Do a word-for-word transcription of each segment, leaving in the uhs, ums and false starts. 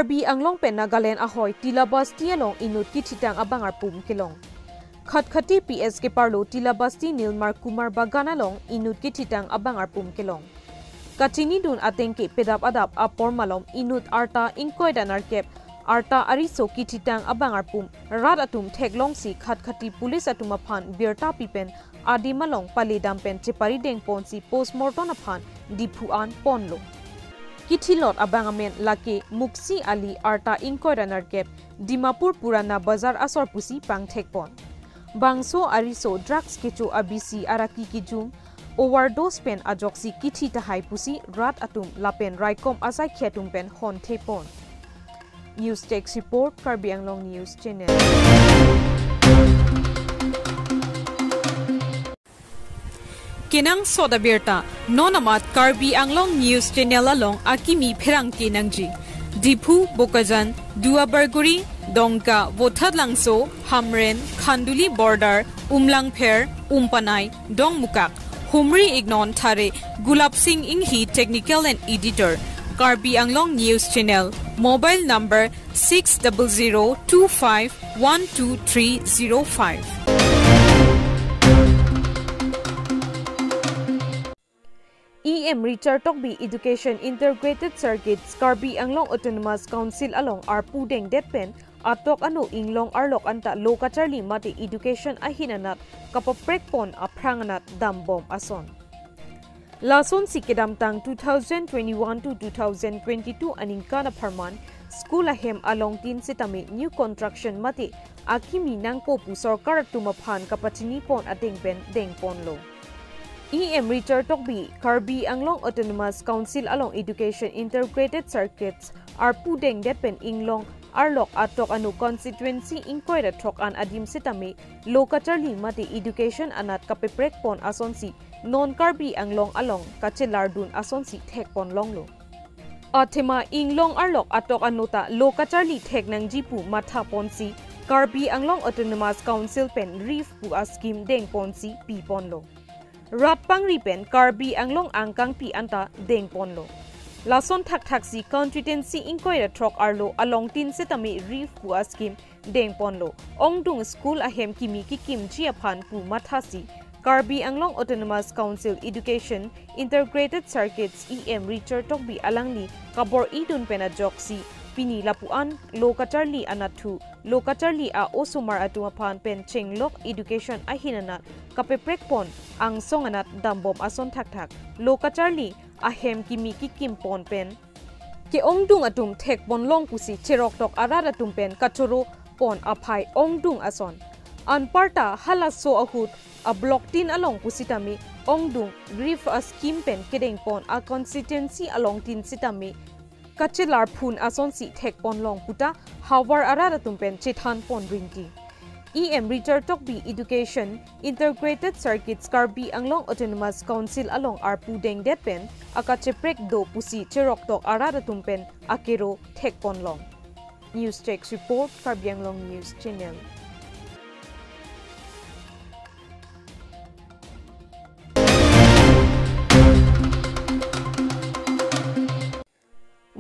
Karbi Anglong pen Nagaland ahoi Tila Basti along inut kithitang abang arpum kelong. Khatkhati P S keparlo Tila Basti Nilmar Kumar Bagan along inut kithitang abang arpum kelong. Kachinidun ateng ke pedap adap apor malom inut arta ingkoi ra nerkep arta ariso kithitang abang arpum rat atum theklongsi Khatkhati police atum aphan birta pipen adim along paledam pen cheparideng ponsi postmortem aphan Diphu an ponlo. Kithilot abang amen lake Muksi Ali arta ingkoi ra nerkep, Dimapur Purana Bazar asor pusi pangthek pon. Bangso ariso drugs kecho abisi araki kejum, overdose pen ajoksi kithi tahai pusi rat atum lapen raikom asaikhi atum pen honthe pon. News Desk Report, Karbi Anglong News Channel. Kenangsot abirta, non amat Karbi Anglong News Channel along akimi pherangke nangji. Diphu, Bokajan, Duar Bagori, Dongka, Vothatlangso, Hamren, Khanduli Border, Umlangpher, Umpanai, Dongmukak, Humri Ignon Thare, Gulab Singh Inghi, Technical and Editor, Karbi Anglong News Channel, mobile number six double zero two five one two three zero five. E M Richard Tokbi Education Integrated Circuits Karbi Anglong Autonomous Council along arpu dengdet pen atok anu inglong arlok anta lo kacharli mate education ahin anat kapaprek pon aphrang anat dambom ason. Lasonsi kedamtang two thousand twenty-one to two thousand twenty-two aningkan apharman school ahem alongtin sitame new construction mate akimi nangpo pu sorkar atum aphan kapachini pon ateng pen deng ponlo. E M Richard Tokbi Karbi Anglong Autonomous Council along Education Integrated Circuits arpu dengdet pen inglong arlok atok anu constituency ingkoi ra throk an adim sitame lo kacharli mate education anat kapaprek pon asonsi non Karbi Anglong along kachelardun asonsi thek pon longlo. Athema inglong arlok atok anu ta lo kacharli thek nangji pu matha ponsi Karbi Anglong Autonomous Council pen REEF pu a scheme deng ponsi pi ponlo. Rat pangri pen Karbi Anglong angkangpi anta deng ponlo. Lason thakthaksi constituency ingkoi ra throk arlo alongtin sitame REEF pu a scheme deng ponlo. Ongdung school ahem kimi kikimji aphan pu mathasi Karbi Anglong Autonomous Council Education Integrated Circuits E M Richard Tokbi alangli kabor-idun pen ajoksi pini lapu an lo kacharli anatthu lo kacharli a-osomar atum aphan pen chenglok education ahin anat kapaprek pon angsong anat dambom ason thakthak lo kacharli ahem kimi kikim pon pen ke-ongdung atum thek pon long pusi cheroktok arat atum pen kachoro pon aphai ongdung ason. Anparta halaso ahut a block tin along pusitame ongdung REEF a scheme pen kedeng pon a constituency alongtin sitame kachelar phun asonsi thek pon long puta havar arat atum pen chethan pon rinti. E M Richard Tokbi Education Integrated Circuits Karbi Anglong Autonomous Council along arpu dengdet pen akacheprek do pusi cheroktok arat atum pen akero thek pon long. News Desk Report, Karbi Anglong News Channel.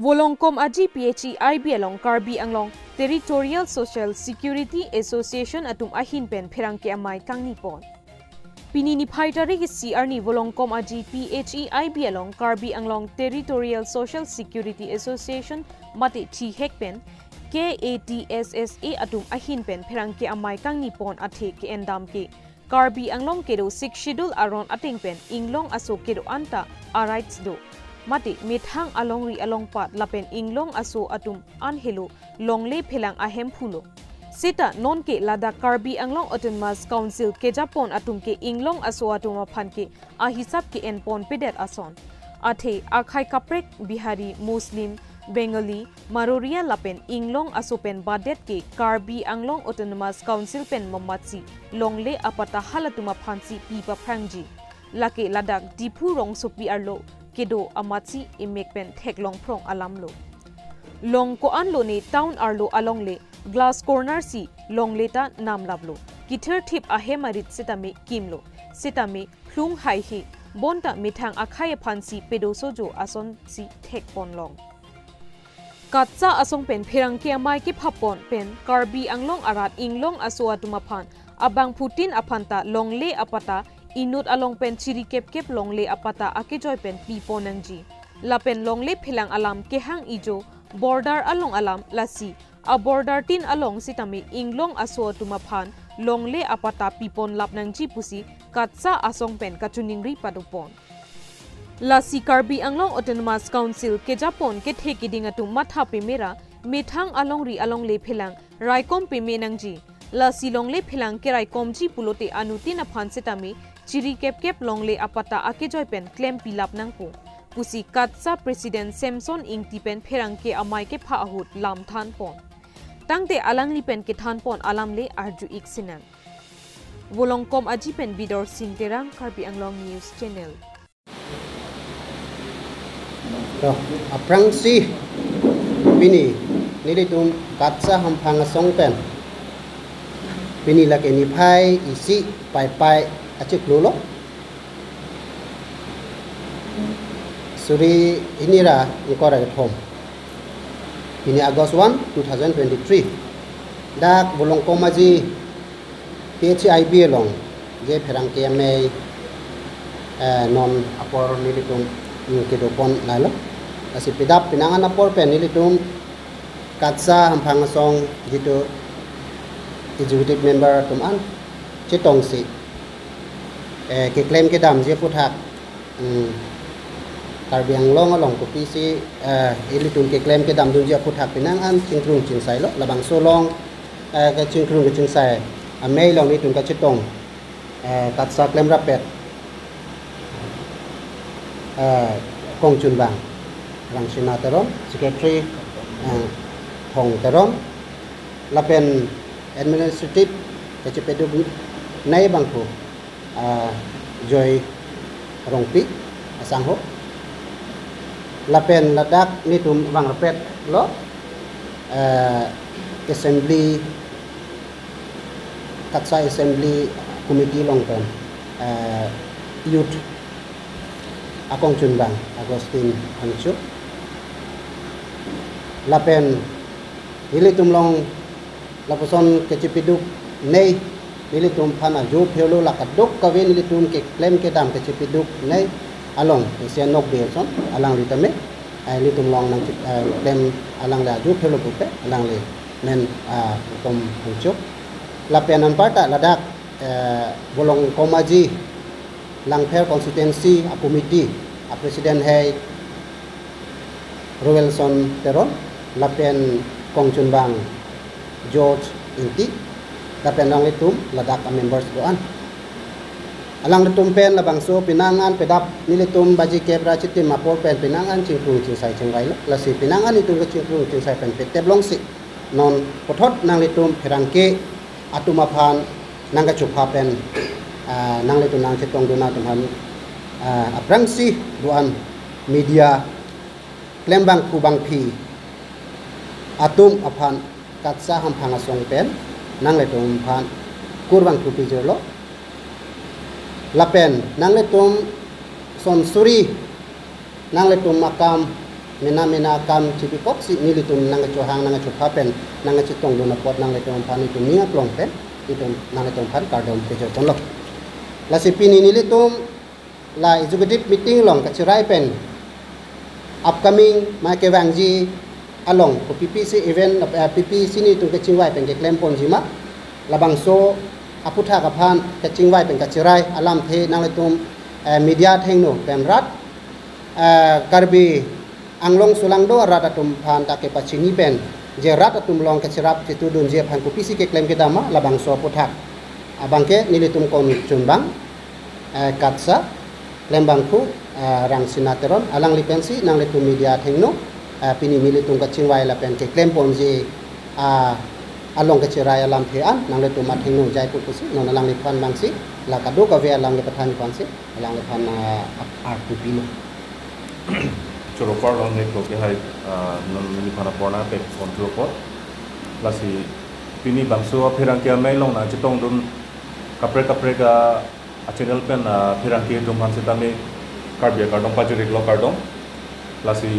Volongkom aji P H E I B along Karbi Anglong Territorial Social Security Association atum ahin pen pherangke amei kangni pon. Pini niphai tarik isi arni Volongkom aji P H E I B along Karbi Anglong Territorial Social Security Association mate thihek pen K A T S S A atum ahin pen pherangke amei kangni pon athe ke-endam ke Karbi Anglong kedo Sixth Schedule aron ateng pen inglong aso kedo anta a rights do. Mate methang alongri alongpat lapen inglong aso atum an helo longle phelang ahem phulo. Seta nonke ladak Karbi Anglong Autonomous Council kejapon atum ke inglong aso atum aphan ke ahisap ke-en pon pedet ason. Athe akhei kaprek Bihari, Muslim, Bengali, Maroriya lapen inglong aso pen badet ke Karbi Anglong Autonomous Council pen mamatsi longle apatta halatum aphansi pi paphrangji. Lake ladak Diphu rongsopi arlo kedo amatsi emek pen theklong phrong alamlo. Long ko-an lone town arlo alongle glass corner si longle ta namlaplo. Kithir thip ahem arit sitame kimlo. Sitame phlung haihe bonta methang akhei aphansi pedosojo asonsi thek pon long. KATSA asong pen pherangke amei kephapon pen Karbi Anglong arat inglong aso atum aphan abangphutin aphanta longle apatta inut along pen chiri kepkep longle apatta akejoi pen pipon nangji. Lapen longle phelang alam kehang ijo border along alam lasi a border tin along sitame inglong aso atum aphan longle apatta pipon lap nangji pusi KATSA asong pen kachiningri padopon. Lasi Karbi Anglong Autonomous Council kejapon kethe keding atum matha pemera methang alongri alongle phelang raikom peme nangji. Lasi longle phelang keraikomji pulote anuttin aphan sitame chiri kepkep longle apatta akejoi pen klempi lap nangpo pusi KATSA President Samson Ingti pen pherangke amei kepha ahut lam thanpon. Tangte alangli pen kethanpon alam le arju-ik sinang. Volongkom Aji pen Bidor Sing Terang, Karbi Anglong News Channel. To, aphrangsi pini nelitum KATSA hamphang asong pen pini lake niphai isi Paipai achiklo lo. Suri hini ra ingkoi ra kethom. Pini August one, two thousand twenty-three. Dak Volongkom Aji P H I B along je pherangke amei, eh, non apor nelitum, mm, kedopon lalo. Lasi pidap penang an apor pen nelitum KATSA hamphang asong jitu executive member atum an chetongsi, eh, keklem kedamji aphuthak, mm, Karbi Anglong along kopisi, eh, ilitum keklem kedamdunji aphuthak penang an chingkrung chingsai lo, labangso along, eh, kachingkrung kachingsai amei along nelitum kachetong, eh, KATSA klemrappet, eh, kongchunbang Rangsina Teron, Secretary, eh, Thong Teron, lapen administrative kachepaduk nei abangphu, ah, Joy Rongpi asangho. Lapen ladak nelitum vangrappet lo, eh, assembly, KATSA assembly committee along pen, eh, youth akongchunbang Augustine Phangcho. Lapen nelitum along lapuson kachepaduk nei, nelitum aphan ajo phelo, la kadokave nelitum keklem kedam kachepaduk nei along isi anok de son alangli tame, eh, nelitum along nang, eh, klem alangli ajo phelo pupe alangli men, ah, Volongkom Phangcho. Lapen anparta ladak, eh, Volongkom Aji Langpher constituency a committee a president hai Roelson Teron, lapen kongchunbang George Ingti, lapen alanglitum ladak a members do-an. Alanglitum pen labangso penang an pidap nelitum baji kep ra chitim apor pen penang an chingkrung chingsai chingvai lo. Lasi penang an itum kachingkrung chingsai pen petep longsi non puthot nanglitum pherangke atum aphan nangkachopha pen, ah, nanglitum nangchetongdun atum aphan, ah, aphrangsi do-an media klembangphu bangphi atum aphan KATSA hamphang asong pen nanglitum aphan kurvangthu pijirlo. Lapen nanglitum son suri nanglitum akam mena mena akam chibikoksi nelitum nangkachohang nangkachopha pen nangkachetongdun apot nanglitum aphan itum ning aklong pen itum nanglitum aphan kardom pejirponlo. Lasi pini nelitum la executive meeting along kachirai pen upcoming mai kevangji along ko P P C event, eh, P P C nelitum kachingvai pen keklemponji ma, labangso aphuthak aphan kachingvai pen kachirai alamthe nanglitum, eh, media athengno pen rat, eh, Karbi Anglong solangdo arat atum aphan ta kepachini pen je rat atum along kachirap chitudunji aphan kopisi keklem kedam ma labangso aphuthak abangke nelitum kongchunbang, eh, KATSA klembangphu, eh, Rangsina Teron alangli pensi nanglitum media athengno, eh, pini nelitum kachingvai lapen keklemponji, ah, along kachirai alamthe an nanglitum athengno jaipo pusi non alangliphan mangsi la kadokave alam kepathan aphansi alangliphan, ah, ap-, arpu pilo. Choro parlong ne ko ke hai, ah, non neliphan apor nangpekponji apot. Lasi pini bangso apherangke amei along nangchetongdun kaprek kaprek a, a channel pen, ah, pherangke atum aphan sitame Karbi akardom pajir-iklo, kardom. Lasi